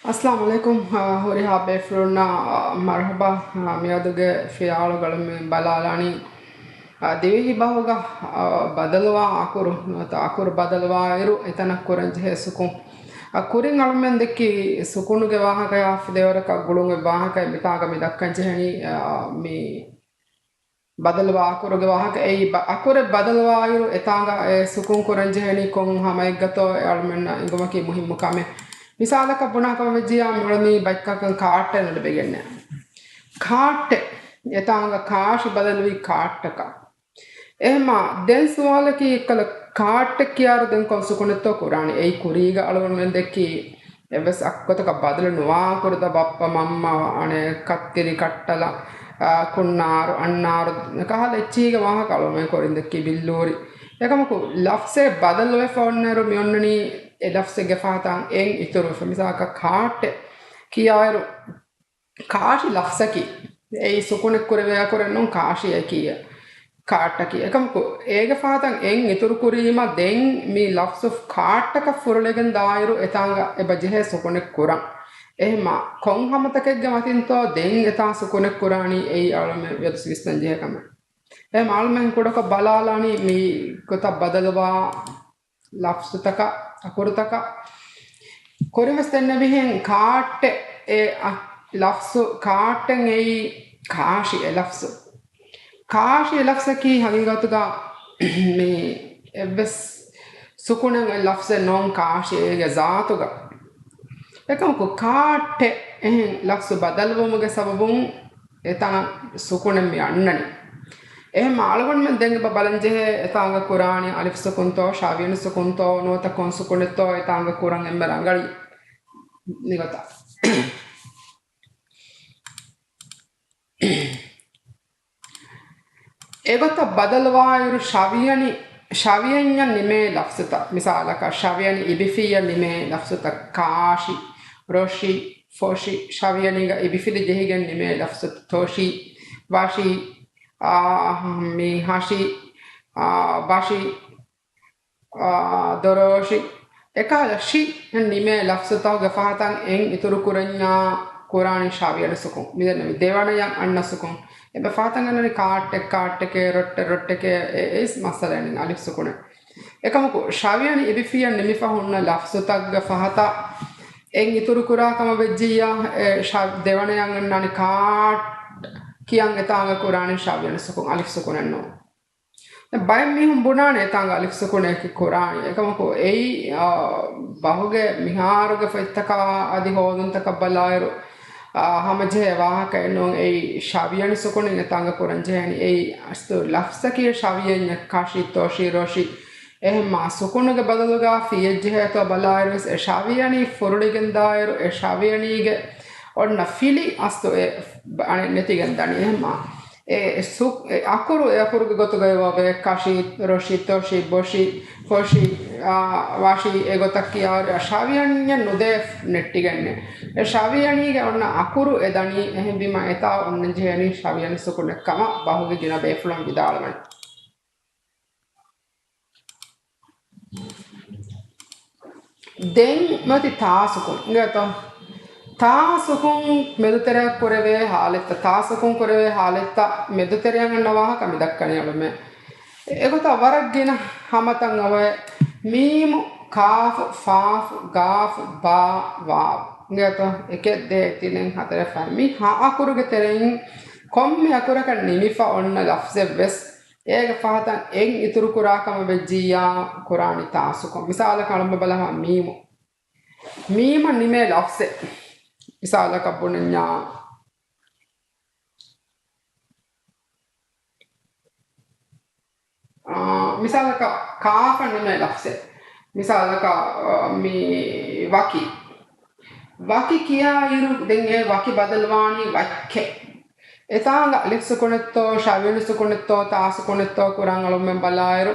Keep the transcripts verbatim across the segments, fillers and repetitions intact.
އައްސަލާމު ޢަލައިކުމް. އާ، ހުރިހާ ބޭފުޅުންނަށް، އާ، މަރުޙަބާ. އާ، މިއަދުގެ ފިޔާޅުގަޅުމެއް ބަލާލާނީ، އާ، ދިވެހި ބަހުގަ، އާ، ބަދަލުވާ އަކުރު، ނުވަތަ އަކުރު ބަދަލުވާއިރު އެތަނަށް ކުރަން ޖެހޭ ސުކުން. އާ، ކުރިން އަޅުމެން ދެއްކި ސުކުނުގެ ވާހަކަޔާ ފި ދެވަރަކަށް ގުޅުން އޮތް ވާހަކައެއް މިތާގަ މި ދައްކަން ޖެހެނީ، އާ، މި ބަދަލުވާ އަކުރުގެ ވާހަކަ. އެއީ ބަ-، އަކުރެއް ބަދަލުވާއިރު އެތާނގަ އެ ސުކުން ކުރަން ޖެހެނީ ކޮން ހަމައެއްގަތޯ އެ އަޅުމެންނަށް އެނގުމަކީ މުހިއްމު ކަމެއް. މިސާލަކަށް ބުނާ ކަމަށް ވެއްޖިއްޔާ މިއުޅެނީ ބައެއްކަކަށް ކާއްޓެއް ނުލިބިގެންނޭ. ކާއްޓެއް. އެތާނގަ ކާށި ބަދަލުވީ ކާއްޓަކަށް. އެހެމާ ދެން ސުވާލަކީ އެއްކަލަ ކާއްޓެއް ކިޔާއިރު ދެން ކޮން ސުކުނެއްތޯ ކުރާނީ؟ އެއީ ކުރީގަ އަޅުގަނޑުމެން ދެއްކީ އެއްވެސް އަކުގޮތަކަށް ބަދަލު ނުވާ ކުރުދަ ބައްޕަ މަންމަ އަނެއް ކައްތިރި ކައްޓަލަ، އާ، ކުންނާރު، އަންނާރު، ކަހަލަ އެއްޗީގެ ވާހަކަ އަޅުމެން ކުރިން ދެއްކީ ބިއްލޫރި. އެކަމަކު ލަފްޒެއް ބަދަލުވެފަ އޮންނައިރު މި އޮންނަނީ އެ ލަފްޒެއްގެ ފަހަތަށް އެން އިތުރުވެފަ. މިސާލަކަށް ކާއްޓެއް ކިޔާއިރު ކާށި ލަފްޒަކީ އެއީ ސުކުނެއް ކުރެވޭ އަކުރެއް ނޫން، ކާށިއަކީ ކާއްޓަކީ. އެކަމަކު އޭގެ ފަހަތަށް އެން އިތުރު ކުރީމަ ދެން މި ލަފްޒު ކާއްޓަކަށް ފުރޮޅިގެން ދާއިރު އެތާނގަ އެބަ ޖެހޭ ސުކުނެއް ކުރަން. އެހެމާ ކޮން ހަމަތަކެއްގެ މަތިންތޯ ދެން އެތާނ ސުކުނެއް ކުރާނީ އެއީ އަޅުމެން ވިޔަދުސް ވިސްނަން ޖެހޭ ކަމެއް. އެހެމާ އަޅުމެން ކުޑަކޮށް ބަލާލާނީ މި ގޮތަށް ބަދަލުވާ ލަފްޒުތަކަށް، އަކުރުތަކަށް. ކުރިންވެސް ދެންނެވިހެން ކާއްޓެއް އެ އަ-، ލަފްޒު ކާއްޓެއް އެއީ ކާށި އެ ލަފްޒު. ކާށި އެ ލަފްޒަކީ ހަގީގަތުގަ މި އެއްވެސް ސުކުނެއް އެ ލަފްޒެއް ނޫން ކާށި އޭގެ ޒާތުގަ. އެކަމަކު ކާއްޓެއް އެހެން ލަފްޒު ބަދަލުވުމުގެ ސަބަބުން އެތަނަށް ސުކުނެއް މި އަންނަނީ. އެހެން އަޅުގަނޑުމެން ދެން އެބަ ބަލަން ޖެހޭ އެތާނގަ ކުރާނީ އަލިފް ސުކުންތޯ، ޝަވިޔަނި ސުކުންތޯ، ނުވަތަ ކޮން ސުކުނެއްތޯ އެތާނގަ ކުރަން އެންމެ ރަނގަޅީ މިގޮތަށް. އެގޮތަށް ބަދަލުވާއިރު ޝަވިޔަނި، ޝަވިޔަންޏަށް ނިމޭ ލަފްޒުތައް، މިސާލަކަށް ޝަވިޔަނި އިބިފިއްޔަށް ނިމޭ ލަފްޒުތައް ކާށި، ރޮށި، ފޮށި، ޝަވިޔަނީގަ އިބިފިލި ޖެހިގެން ނިމޭ ލަފްޒު ތޮށި، ވަށި، އާ، މި ހަށި، އާ، ބަށި، އާ، ދޮރޯށި، އެކަހަލަ ޝި ނިމޭ ލަފްޒުތަކުގެ ފަހަތަށް އެން އިތުރު ކުރަންޏާ ކުރާނީ ޝަވިޔަނި ސުކުން. މިދެންނެވި ދެވަނަޔަށް އަންނަ ސުކުން. އެބަ ފަހަތަށް އަންނަނީ ކާއްޓެއް، ކާއްޓެކޭ، ރޮއްޓެއް، ރޮއްޓެކޭ، އެ، އެއިސް މައްސަލައެއް ނޫން އަލިފް ސުކުނެއް. އެކަމަކު، ޝަވިޔަނި އިބިފިއްޔަށް ނިމިފަ ހުންނަ ލަފްޒުތަކުގެ ފަހަތަށް އެން އިތުރު ކުރާ ކަމަށް ވެއްޖިއްޔާ، އެ، ޝަ-، ދެވަނަޔަށް އަންނާނީ ކާޓް ކިޔަން އެތާނގަ ކުރާނީ ޝަވިޔަނި ސުކުން، އަލިފް ސުކުނެއް ނޫން. ދެން ބައެއް މީހުން ބުނާނެ އެތާނގަ އަލިފް ސުކުނެއް ކުރާނީ. އެކަމަކު އެއީ، އާ، ބަހުގެ މިހާރުގެ ފޮތްތަކާ އަދި ހޯދުންތަކަށް ބަލާއިރު، އާ، ހަމަޖެހޭ ވާހަކައެއް ނޫން. އެއީ ޝަވިޔަނި ސުކުނެއް އެތާނގަ ކުރަން ޖެހޭނީ. އެއީ އަސްލު ލަފްޒަކީ ޝަވިޔަންޏެއް، ކަށި، ތޮށި، ރޮށި. އެހެންމާ ސުކުނުގެ ބަދަލުގަ ފިއެއް ޖެހޭތޯ ބަލާއިރުވެސް އެ ޝަވިޔަނީ ފުރޮޅިގެން ދާއިރު އެ ޝަވިޔަނީގެ އޮންނަ ފިލި އަސްލު އެ އަނެއް ނެތިގެން ދަނީ. އެހެންމާ އެ ސު-، އެ އަކުރު، އެ އަކުރުގެ ގޮތުގައި ވާ ބައެއް ކަށި، ރޮށި، ތޮށި، ބޮށި، ފޮށި، އާ، ވަށި، އެގޮތަށް ކިޔާއިރު ޝަވިޔަންޏެއް ނުދޭ ނެއްޓިގެންނެއް. އެ ޝަވިޔަނީގެ އޮންނަ އަކުރު އެ ދަނީ. އެހެންވީމަ އެތާ އޮންނަން ޖެހޭނީ ޝަވިޔަނި ސުކުނެއް ކަމަށް ބަހުގެ ގިނަ ބޭފުޅުން ވިދާޅުވަނީ. ދެން މިއޮތީ ތާ ސުކުން. އިނގޭތޯ؟ ތާ ސުކުން މެދުތެރެއަށް ކުރެވޭ ހާލަތްތައް، ތާ ސުކުން ކުރެވޭ ހާލަތްތައް މެދުތެރެއަށް އަންނަ ވާހަކަ މި ދައްކަނީ އަޅުމެން. އެގޮތަށް ވަރަށް ގިނަ ހަމަތައް އޮވޭ. މީމު، ކާފު، ފާފު، ގާފު، ބާ، ވާވް. އިނގޭތޯ؟ އެކެއް، ދޭއް، ތިނެއް، ހަތަރެއް، ފަހެއް. މި ހަ އަކުރުގެ ތެރެއިން ކޮންމެ އަކުރަކަށް ނިމިފަ އޮންނަ ލަފްޒެއް ވެސް އޭގެ ފަހަތަށް އެން އިތުރު ކުރާ ކަމަށް ވެއްޖިއްޔާ ކުރާނީ ތާ ސުކުން. މިސާލަކަށް އަޅުމެން ބަލަހާ މީމު. މީމަށް ނިމޭ ލަފްޒެއް. މިސާލަކަށް ބުނަންޏާ، އާ، މިސާލަކަށް ކާފަށް ނިމޭ ލަފްޒެއް. މިސާލަކަށް، އާ، މި ވަކި. ވަކި ކިޔާއިރު ދެން އެ ވަކި ބަދަލުވާނީ ވައްކެއް. އެތާނގަ އަލިފް ސުކުނެއްތޯ، ޝަވިޔަނި ސުކުނެއްތޯ، ތާ ސުކުނެއްތޯ ކުރަން އަޅުމެން ބަލާއިރު،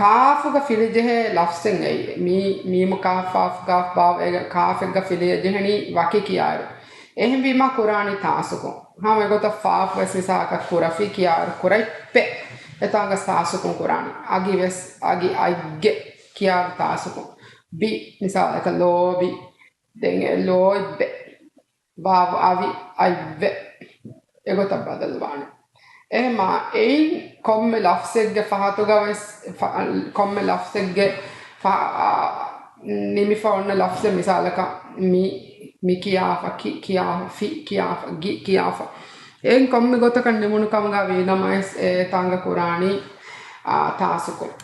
ކާފުގަ ފިލިޖެހޭ ލަފްޒެއް އެއީ. މީ، މީމު ކާފް ފާފް ގާފް ބާވް އޭގަ ކާފެއްގަ ފިލިއެއް ޖެހެނީ ވަކި ކިޔާއިރު. އެހެންވީމާ ކުރާނީ ތާ ސުކުން. ހަމަ އެގޮތަށް ފާފު ވެސް މިސާލަކަށް ކުރަފި ކިޔާއިރު ކުރަތްޕެ. އެތާނގަ ތާ ސުކުން ކުރާނީ. އަގި ވެސް، އަގި، އަތްގެ ކިޔާއިރު ތާ ސުކުން. ބި، މިސާލަކަށް ލޯބި. ދެން އެ ލޯތްބެ، ވާވް އަވި އަތްވެ، އެގޮތަށް ބަދަލުވާނެ. އެހެމާ އެއިން ކޮންމެ ލަފްޒެއްގެ ފަހަތުގަ ވެސް، ފަ-، ކޮންމެ ލަފްޒެއްގެ ފަ-، ނިމިފަ އޮންނަ ލަފްޒެއް، މިސާލަކަށް މި، މި ކިޔާފަ، ކި ކިޔާފަ، ފި ކިޔާފަ، ގި ކިޔާފަ. އެއިން ކޮންމެ ގޮތަކަށް ނިމުނު ކަމުގަ ވީނަމަވެސް އެ ތާނގަ ކުރާނީ، އާ، ތާ ސުކުން.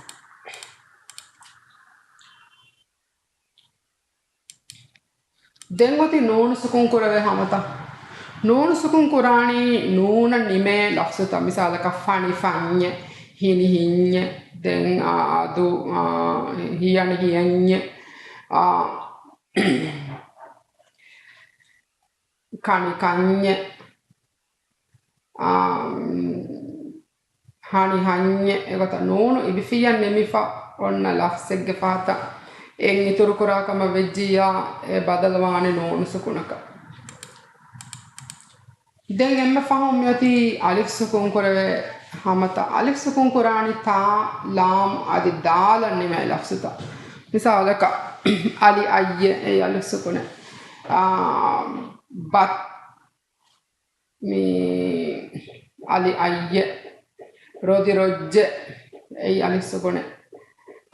ދެން އޮތީ ނޫނު ސުކުން ކުރެވޭ ހަމަތައް. ނޫނު ސުކުން ކުރާނީ ނޫނަށް ނިމޭ ލަފްޒުތައް، މިސާލަކަށް ފަނި ފަންޏެއް، ހިނި ހިންޏެއް، ދެން އާ، އަދު، އާ، ހިޔަނި ހިޔަންޏެއް، އާ، ކަނި ކަންޏެއް، އާ، ހަނި ހަންޏެއް، އެގޮތަށް ނޫނު އިބިފިއްޔަށް ނިމިފަ އޮންނަ ލަފްޒެއްގެ ފަހަތަށް އެއް އިތުރު ކުރާ ކަމަށް ވެއްޖިއްޔާ، އެ ބަދަލުވާނެ ނޫނު ސުކުނަކަށް. ދެން އެންމެ ފަހުން މިއޮތީ އަލިފް ސުކުން ކުރެވޭ ހަމަތައް. އަލިފް ސުކުން ކުރާނީ ތާ، ލާމް އަދި ދާލަށް ނިމޭ ލަފްޒުތައް. މިސާލަކަށް، އަލި އައްޔެ، އެއީ އަލިފް ސުކުނެއް. އާ، ބަތް، މި އަލި އައްޔެ، ރޮދި ރޮއްޖެ، އެއީ އަލިފް ސުކުނެއް.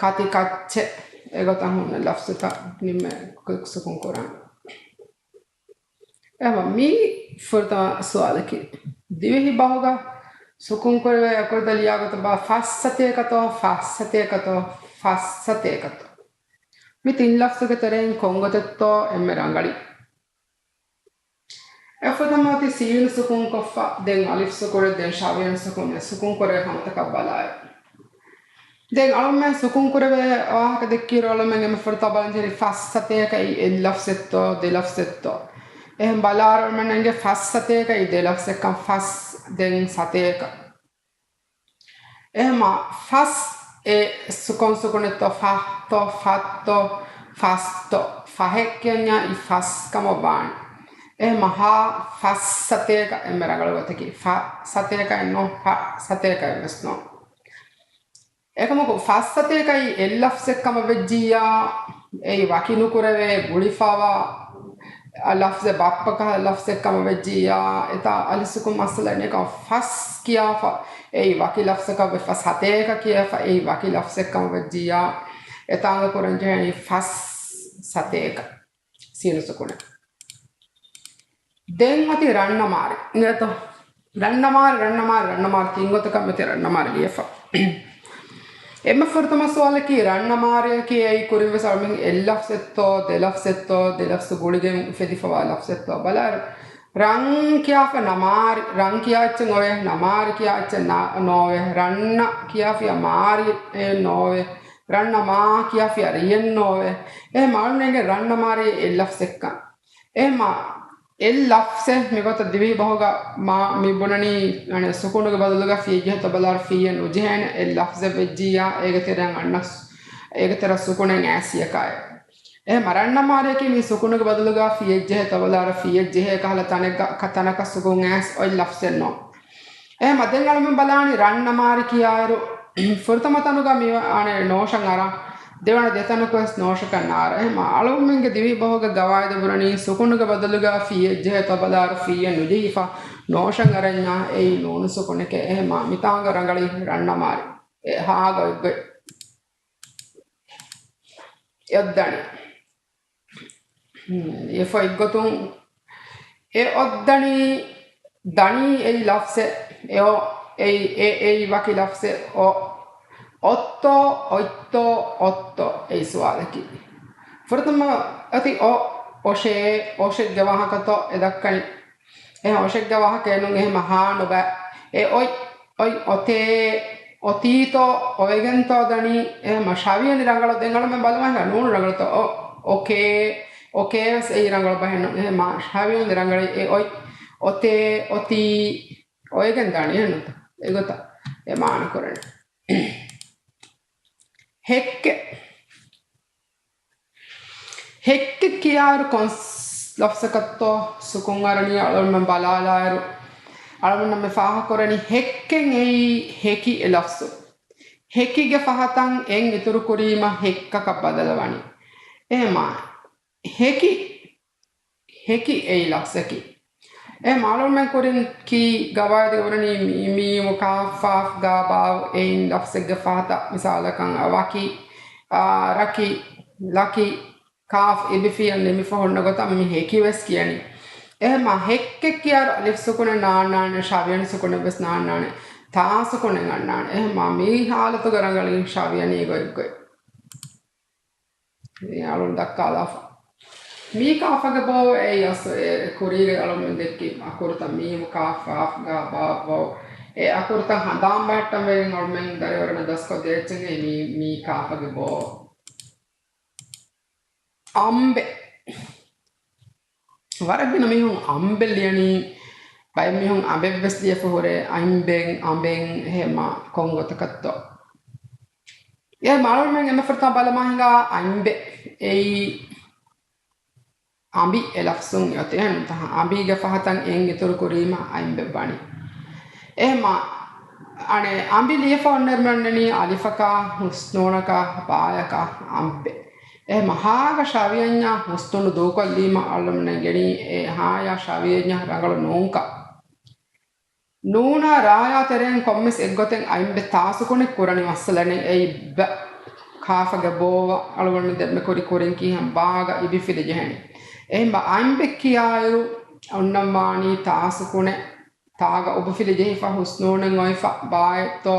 ކަތި ކައްޗެއް، އެގޮތަށް ހުންނަ ލަފްޒުތައް ނިމޭ ސުކުން ކުރާނީ. އެހެމަ މީ ފުރަތަމަ ސުވާލަކީ، ދިވެހި ބަހުގަ ސުކުން ކުރެވޭ އަކުރުތައް ލިޔާ ގޮތަށް ބާ ފަސް ސަތޭކަތޯ، ފަސް ސަތޭކަތޯ، ފަސް ސަތޭކަތޯ؟ މި ތިން ލަފްޒުގެ ތެރެއިން ކޮންގޮތެއްތޯ އެންމެ ރަނގަޅީ؟ އެފުރަތަމަ އޮތީ ސީނު ސުކުން ކޮށްފަ، ދެން އަލިފް ސުކުނެއް، ދެން ޝަވިޔަނި ސުކުން، ސުކުން ކުރެވޭ ހަމަތަކަށް ބަލާއިރު. ދެން އަޅުމެން ސުކުން ކުރެވޭ ވާހަކަ ދެއްކިއިރު އަޅުމެން އެންމެ ފުރަތަމަ ބަލަންޖެހެނީ ފަސް ސަތޭކައީ އެއް ލަފްޒެއްތޯ، ދެ ލަފްޒެއްތޯ. އެހެން ބަލާއިރު އަޅުމެން އެނގޭ ފަސް ސަތޭކައީ ދެ ލަފްޒެއްކަން، ފަސް ދެން ސަތޭކަ. އެހެމަ ފަސް އެ ސުކުން ސުކުނެއްތޯ، ފަހްތޯ، ފައްތޯ، ފަސްތޯ، ފަހެއް ކިޔަންޏާ އި ފަސް ކަމަށް ވާނެ. އެހެމަ ހާ ފަސް ސަތޭކަ އެންމެ ރަނގަޅު ގޮތަކީ. ފަ ސަތޭކައެއް ނޫން، ފަ ސަތޭކައެއް ވެސް ނޫން. އެކަމަކު ފަސް ސަތޭކައީ އެއް ލަފްޒެއް ކަމަށް ވެއްޖިއްޔާ، އެއީ ވަކި ނުކުރެވޭ ގުޅިފަވާ ލަފްޒެއް، ބައްޕަ ކަހަލަ ލަފްޒެއް ކަމަށް ވެއްޖިއްޔާ، އެތާ އަލިފް ސުކުން މައްސަލައެއް ނެތް. އެކަމަކު ފަސް ކިޔާފަ، އެއީ ވަކި ލަފްޒަކަށް ވެފަ، ސަތޭކަ ކިޔާފަ، އެއީ ވަކި ލަފްޒެއް ކަމަށް ވެއްޖިއްޔާ، އެތާނގަ ކުރަން ޖެހެނީ ފަސް ސަތޭކަ. ސީނު ސުކުނެއް. ދެން އޮތީ ރަންނަ މާރި. ނޭތޯ؟ ރަންނަ މާރި، ރަންނަ މާރި، ރަންނަ މާރި ތިން ގޮތަކަށް މިއޮތީ ރަންނަ މާރި ލިޔެފަ. އެންމެ ފުރަތަމަ ސުވާލަކީ ރަންނަ މާރިއަކީ އެއީ ކުރިން ވެސް އަޅުމެން އެއް ލަފްޒެއްތޯ، ދެ ލަފްޒެއްތޯ، ދެ ލަފްޒު ގުޅިގެން އުފެދިފަވާ ލަފްޒެއްތޯ ބަލާއިރު. ރަން ކިޔާފަ ނަމާރި، ރަން ކިޔާ އެއްޗެއް އޮވޭ، ނަމާރި ކިޔާ އެއްޗެއް ނާ-، ނޯވޭ. ރަންނަ ކިޔާފިޔާ މާރި އެ ނޯވޭ. ރަންނަ މާ ކިޔާފިޔާ ރިއެއް ނޯވޭ. އެހެމަ އަޅުމެންގެ ރަންނަ މާރި އެއް ލަފްޒެއްކަން. އެހެމަ އެއް ލަފްޒެއް މިގޮތަށް ދިވެހި ބަހުގަ މާ މި ބުނަނީ، އަނެއް ސުކުނުގެ ބަދަލުގަ ފިޔެއް ޖެހޭތޯ ބަލާއިރު ފިޔެއް ނުޖެހޭނެ އެއް ލަފްޒެއް ވެއްޖިއްޔާ، އޭގެ ތެރެއަށް އަންނަ ސް-، އޭގެ ތެރެއަށް ސުކުނެއް އައިސް އެކާއެއް. އެހެމަ ރަންނަ މާރިއަކީ މި ސުކުނުގެ ބަދަލުގަ ފިޔެއް ޖެހޭތޯ ބަލާއިރު ފިޔެއް ޖެހޭ ކަހަލަ ތަނެއްގަ، ކަ-، ތަނަކަށް ސުކުން އައިސް އޮތް ލަފްޒެއް ނޫން. އެހެމަ ދެން އަޅުމެން ބަލާނީ ރަންނަ މާރި ކިޔާއިރު، ފުރަތަމަ ތަނުގަ މި އަނެއް ނޯޝަން އަރާ، ދެވަނަ ދެތަނަކު ވެސް ނޯޝަކަށް ނާރާ. އެހެމަ އަޅުމެންގެ ދިވެހި ބަހުގެ ގަވާއިދު ބުނަނީ ސުކުނުގެ ބަދަލުގަ ފިޔެއް ޖެހޭތޯ ބަލާއިރު ފިޔެއް ނުޖެހިފަ ނޯޝަން އަރަންޏާ އެއީ ނޫނު ސުކުނެކޭ. އެހެމަ މިތާނގަ ރަނގަޅީ ރަންނަ މާރި. އެ ހާގަ އޮތްގޮތް. އެއޮތް ދަނީ. އެފަ އެއްގޮތުން އެ އޮތް ދަނީ، ދަނީ އެއީ ލަފްޒެއް، އެ އޮ، އެއީ، އެ، އެއީ ވަކި ލަފްޒެއް، އޮ، އޮއްތޯ، އޮތްތޯ، އޮއްތޯ، އެއީ ސުވާލަކީ. ފުރަތަމަ އޮތީ އޮ، އޮށޭ، އޮށެއްގެ ވާހަކަތޯ އެ ދައްކަނީ. އެހެން އޮށެއްގެ ވާހަކައެއް ނޫން، އެހެމަ ހާ ނުބަ، އެ އޮތް، އޮތް، އޮތޭ، އޮތީތޯ، އޮވެގެންތޯ ދަނީ، އެހެމަ ޝަވިޔަނި ރަނގަޅު، ދެން އަޅުމެން ބަލަމާ ނޫނު ރަނގަޅުތޯ، އޮ، އޮކޭ، އޮކޭ ވެސް އެއީ ރަނގަޅު ބަހެއް ނޫން، އެހެމަ ޝަވިޔަނި ރަނގަޅީ، އެ އޮތް، އޮތޭ، އޮތީ، އޮވެގެން ދާނީ، އެހެން ނޫންތަ؟ އެގޮތަށް އެ މާނަ ކުރަނީ. ހެއްކެއް. ހެއްކެއް ކިޔާއިރު ކޮން ލަފްޒަކަށްތޯ ސުކުން އަރަނީ އަޅުމެން ބަލާލާއިރު، އަޅުމެންނަށް މި ފާހަގަކުރަނީ ހެއްކެން އެއީ ހެކި އެ ލަފްޒު. ހެކިގެ ފަހަތަށް އެން އިތުރު ކުރީމަ ހެއްކަކަށް ބަދަލަވަނީ. އެހެމާ ހެކި ހެކި އެއީ ލަފްޒަކީ. އެ މަޢުލޫމެއް ކުރިން ކީ ގަވާއިދުގެ އުރަނީ މީ-، މީމު ކާފް ފާފް ގާ ބާވް އެއިން ލަފްޒެއްގެ ފަހަތަށް މިސާލަކަށް އަ، ވަކި، އާ، ރަކި، ލަކި، ކާފް އިބިފިޔަ ނިމިފަ ހުންނަ ގޮތަށް މި ހެކި ވެސް ކިޔަނީ. އެހެމަ ހެއްކެއް ކިޔާއިރު އަލިފް ސުކުނެއް ނާންނާނެ، ޝަވިޔަނި ސުކުނެއް ވެސް ނާންނާނެ، ތާ ސުކުނެއް އަންނާނެ. އެހެމަ މީ ހާލަތުގަ ރަނގަޅީ ޝަވިޔަނީ ގޮތްގޮތް. މި އަޅުން ދައްކާލާފަ. މީ ކާފަގެ ބޯ އެއީ އަސް އެ ކުރީގެ އަޅުމެން ދެއްކި އަކުރުތައް މީމު ކާފް ފާފް ގާ ބާ ވައު. އެ އަކުރުތައް ހަނދާން ބަހައްޓަން ވެގެން އަޅުމެން ދަރިވަރުންނަށް ދަސްކޮށްދޭ އެއްޗެއް މީ، މީ ކާފަގެ ބޯ. އަނބެ. ވަރަށް ގިނަ މީހުން އަނބެއް ލިޔަނީ، ބައެއް މީހުން އަނބެއް ވެސް ލިޔެފަ ހުރޭ، އަނބެން، އަނބެން އެހެމަ ކޮން ގޮތަކަށްތޯ. އެ މަޢުލޫމެއް އެންމެ ފުރަތަމަ ބަލަމާ ހިނގާ އަނބެ. އެއީ އަނބި އެ ލަފްޒުން އޮތީ އެހެން ތަހަ އަނބީގެ ފަހަތަށް އެން އިތުރު ކުރީމަ އަނބެއް ވަނީ. އެހެމަ އަނެ އަނބި ލިޔެފަ އޮންނައިރު މިއަންނަނީ އަލިފަކާ، ހުސްނޫނަކާ، ބާޔަކާ، އަނބެ. އެހެމަ ހާގަ ޝަވިޔަންޏާ ހުސްނޫނު ދޫކޮށްލީމަ އަޅުމެން ގެނީ އެ ހާޔާ ޝަވިޔަންޏާ ރަނގަޅު ނޫންކަން. ނޫނާ ރާޔާ ތެރެއިން ކޮންމެސް އެއްގޮތެއް އައިންބެ ތާ ސުކުނެއް ކުރަނި މައްސަލައެއް ނެތް. އެއީ ބަ ކާފަގެ ބޯވަ އަޅުގަނޑު ދެންމެ ކުރި ކުރިން ކީހަން ބާގަ އިބިފިލި ޖެހެނީ. އެހެން ބަ އައިންބެ ކިޔާއިރު އޮންނަން ވާނީ ތާ ސުކުނެއް. ތާގަ އުބުފިލި ޖެހިފަ ހުސްނޫނެއް އޮތްފަ ބާއެއްތޯ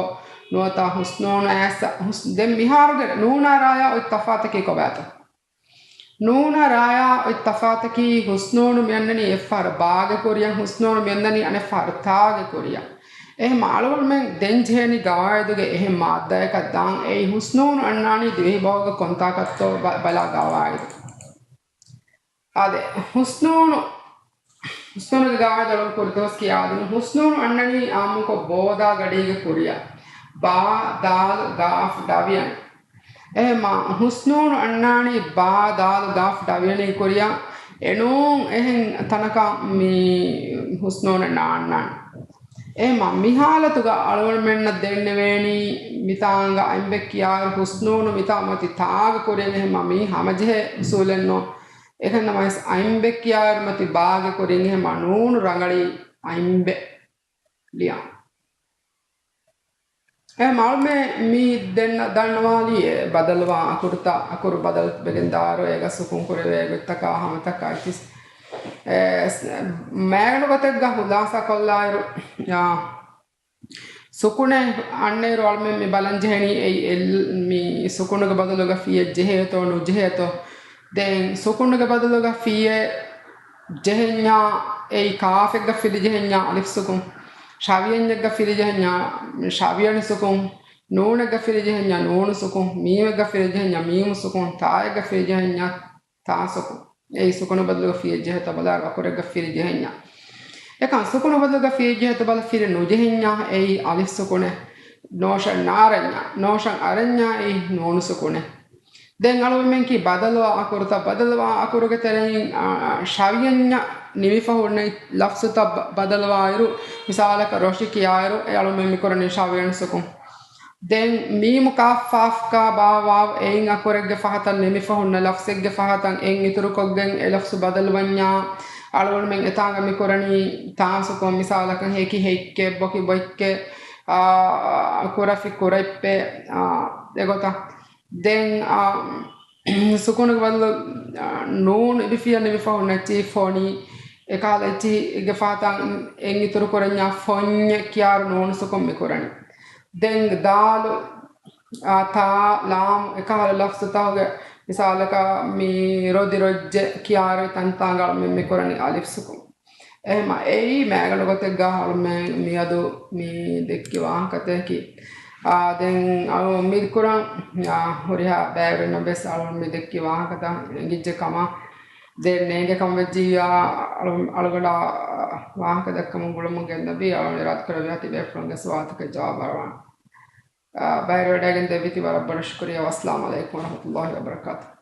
ނުވަތަ ހުސްނޫނު އައިސް ހުސް-، ދެން މިހާރުގެ ނޫނާ ރާޔާ އޮތް ތަފާތަކީ ކޮބާތޯ؟ ނޫނާ ރާޔާ އޮތް ތަފާތަކީ ހުސްނޫނު މިއަންނަނީ އެއްފަހަރު ބާގެ ކުރިއަށް، ހުސްނޫނު މިއަންނަނީ އަނެއްފަހަރު ތާގެ ކުރިއަށް. އެހެމަ އަޅުގަނޑުމެން ދެން ޖެހޭނީ ގަވާއިދުގެ އެހެން މާއްދާއަކަށް ދާން. އެއީ ހުސްނޫނު އަންނާނީ ދިވެހިބަހުގެ ކޮންތާކަށްތޯ ބަ-، ބަލާ ގަވާއިދު. އާދެ، ހުސްނޫނު، ހުސްނޫނުގެ ގަވާއިދު އަޅުން ކުރި ދުވަސް ކިޔާދިނު. ހުސްނޫނު އަންނަނީ އާއްމުކޮށް ބޯ ދާ ގަޑީގެ ކުރިއަށް. ބާ، ދާލު، ގާފް، ޑަވިޔަން. އެހެމަ ހުސްނޫނު އަންނާނީ ބާ، ދާލު، ގާފް، ޑަވިޔަނީ ކުރިއަށް. އެނޫން އެހެން ތަނަކަށް މި ހުސްނޫނެއް ނާންނާނެ. އެހެމަ މި ހާލަތުގަ އަޅުގަނޑުމެންނަށް ދެންނެވޭނީ މިތާނގަ އައިންބެ ކިޔާއިރު ހުސްނޫނު މިތާ މަތި ތާގެ ކުރިއަށް. އެހެމަ މީ ހަމަޖެހޭ އުސޫލެއްނު. އެކަން ނަމަވެސް އައިންބެ ކިޔާއިރު މަތި ބާގެ ކުރިން އެހެމަ ނޫނު ރަނގަޅީ އައިންބެ ލިޔާ. އެ މަޢުލޫމެއް މީ ދެން ދަންނަވާލީ އެ ބަދަލުވާ އަކުރުތައް، އަކުރު ބަދަލު ވެގެން ދާއިރު އޭގަ ސުކުން ކުރެވޭ ގޮތްތަކާ ހަމަތަކާ އެކިސް. އެ، މޭގަނޑު ގޮތެއްގަ ހުލާސާ ކޮށްލާއިރު، އާ، ސުކުނެއް އަންނައިރު އަޅުމެން މި ބަލަން ޖެހެނީ އެއީ އެއް-، މި ސުކުނުގެ ބަދަލުގަ ފިއެއް ޖެހޭތޯ ނުޖެހޭތޯ. ދެން ސުކުނުގެ ބަދަލުގަ ފިއެއް ޖެހެންޏާ، އެއީ ކާފެއްގަ ފިލި ޖެހެންޏާ އަލިފް ސުކުން، ޝަވިޔަންޏެއްގަ ފިލި ޖެހެންޏާ ޝަވިޔަނި ސުކުން، ނޫނެއްގަ ފިލި ޖެހެންޏާ ނޫނު ސުކުން، މީމެއްގަ ފިލި ޖެހެންޏާ މީމު ސުކުން، ތާއެއްގަ ފިލި ޖެހެންޏާ ތާ ސުކުން. އެއީ ސުކުނު ބަދަލުގަ ފިއެއް ޖެހޭތޯ ބަލާއިރު އަކުރެއްގަ ފިލި ޖެހެންޏާ. އެކަން ސުކުނު ބަދަލުގަ ފިއެއް ޖެހޭތޯ ބަލަ ފިލި ނުޖެހެންޏާ އެއީ އަލިފް ސުކުނެއް. ނޯޝަން ނާރަންޏާ، ނޯޝަން އަރަންޏާ އެއީ ނޫނު ސުކުނެއް. ދެން އަޅުގަނޑުމެން ކީ ބަދަލުވާ އަކުރުތައް، ބަދަލުވާ އަކުރުގެ ތެރެއިން، އާ، ޝަވިޔަންޏަށް ނިމިފަ ހުންނަ ލަފްޒުތައް ބަ-، ބަދަލުވާއިރު، މިސާލަކަށް ރޮށި ކިޔާއިރު، އެ އަޅުމެން މިކުރަނީ ޝަވިޔަނި ސުކުން. ދެން މީމު ކާފް ފާފް ކާ ބާ ވާވް އެއިން އަކުރެއްގެ ފަހަތަށް ނިމިފަ ހުންނަ ލަފްޒެއްގެ ފަހަތަށް އެއް އިތުރުކޮށްގެން އެ ލަފްޒު ބަދަލުވަންޏާ، އަޅުގަނޑުމެން އެތާނގަ މިކުރަނީ ތާ ސުކުން، މިސާލަކަށް ހެކި ހެއްކެއް، ބޮކި ބޮއްކެއް، އާ، ކުރަފި ކުރައްޕެއް، އާ، އެގޮތަށް. ދެން، އާ، ސުކުނުގެ ބަދަލު، އާ، ނޫން އިބިފިޔަ ނިމިފަ ހުންނަ އެއްޗިހި ފޮނި، އެކަހަލަ އެއްޗިހިގެ ފަހަތަށް އެއް އިތުރު ކުރަންޏާ ފޮންޏެއް ކިޔާއިރު ނޫނު ސުކުން މިކުރަނީ. ދެން ދާލު، އާ، ތާ، ލާމު، އެކަހަލަ ލަފްޒުތަކުގެ މިސާލަކަށް މި ރޮދި ރޮއްޖެ ކިޔާއިރު ތަންތާނގަ އަޅުމެން މިކުރަނީ އަލިފް ސުކުން. އެހެމަ އެއީ މޭގަނޑު ގޮތެއްގަ އަޅުމެން މިއަދު މި ދެއްކި ވާހަކަތަކަކީ. އާ، ދެން އަޅު އުއްމީދު ކުރަން، އާ، ހުރިހާ ބައިވެރިންނަށް ވެސް އަޅުން މި ދެއްކި ވާހަކަތައް އެނގިއްޖެ ކަމަށް. ދެން ނޭނގެ ކަމަށް ވެއްޖިއްޔާ އަޅު-، އަޅުގަނޑާ ވާހަކަ ދައްކަމުން ގުޅަމުން ގެންދަވި އަޅުން އިރާދަކުރެއްވިޔާ ތިބޭފުޅުންގެ ސުވާލުތަކަށް ޖަވާބު އަރުވާން. އާ، ބައިވެރިވެވަޑައިގެން ދެއްވިތީ ވަރަށް ބޮޑަށް ޝުކުރިއްޔާ. ވައްސަލާމު ޢަލައިކުމް ވަރަޙްމަތުﷲި ވަބަރަކާތުހު.